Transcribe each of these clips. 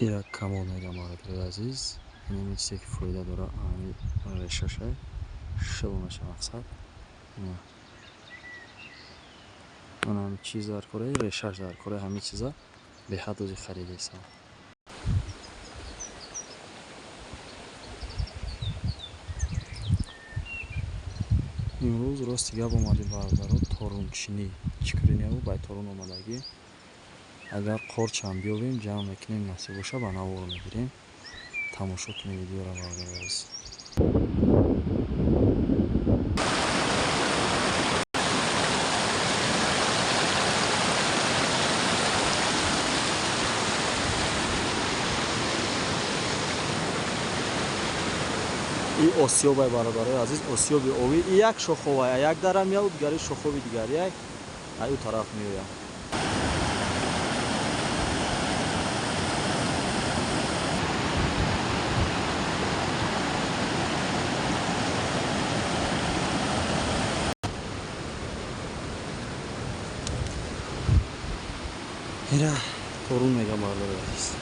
Ира камол мегам, бародарои азиз. Инами чизе ки фоида дора, ами решашай шил меша. Мақсад, ҳами чиз дар кора, решаш дар кора, ҳами чиза беҳад ози харидесам. Имрӯз, рости гап, омадем, бародаро, торунчинӣ. Чӣ кунем? Бай торун омадагӣ. Агар қорчам биёбем, ҷамъ мекунем, насиб боша, ба навор мегирем. Тамошо кунем видеоро, бародари азиз. И осиёбай, бародарои азиз, осиёби овӣ. И як шоховай, як дара меяд, дигари шохови дигари ай ӯ тараф меояд. Ира торун мегам, бародарои азиз.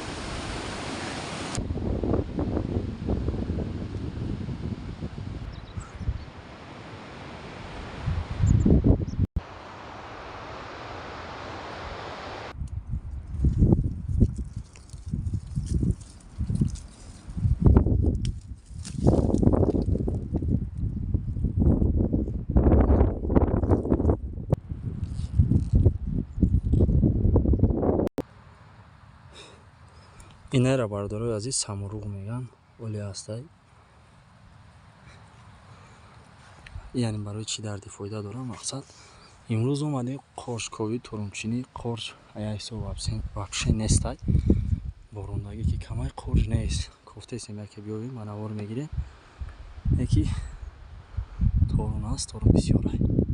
Инайра, бародарои азиз, самуруғ меган, оли ҳастай. Яъне барои чӣ дарди фоида дорам? Мақсад, имрӯз омадем қорчковӣ, турумчинӣ. Қорч ая ҳисоб вообще нестай. Борондагӣ ки камай, қорч нест. Кофтесем, яке биёбем, ба навор мегирем. Яки торун аст, торун бисёрай.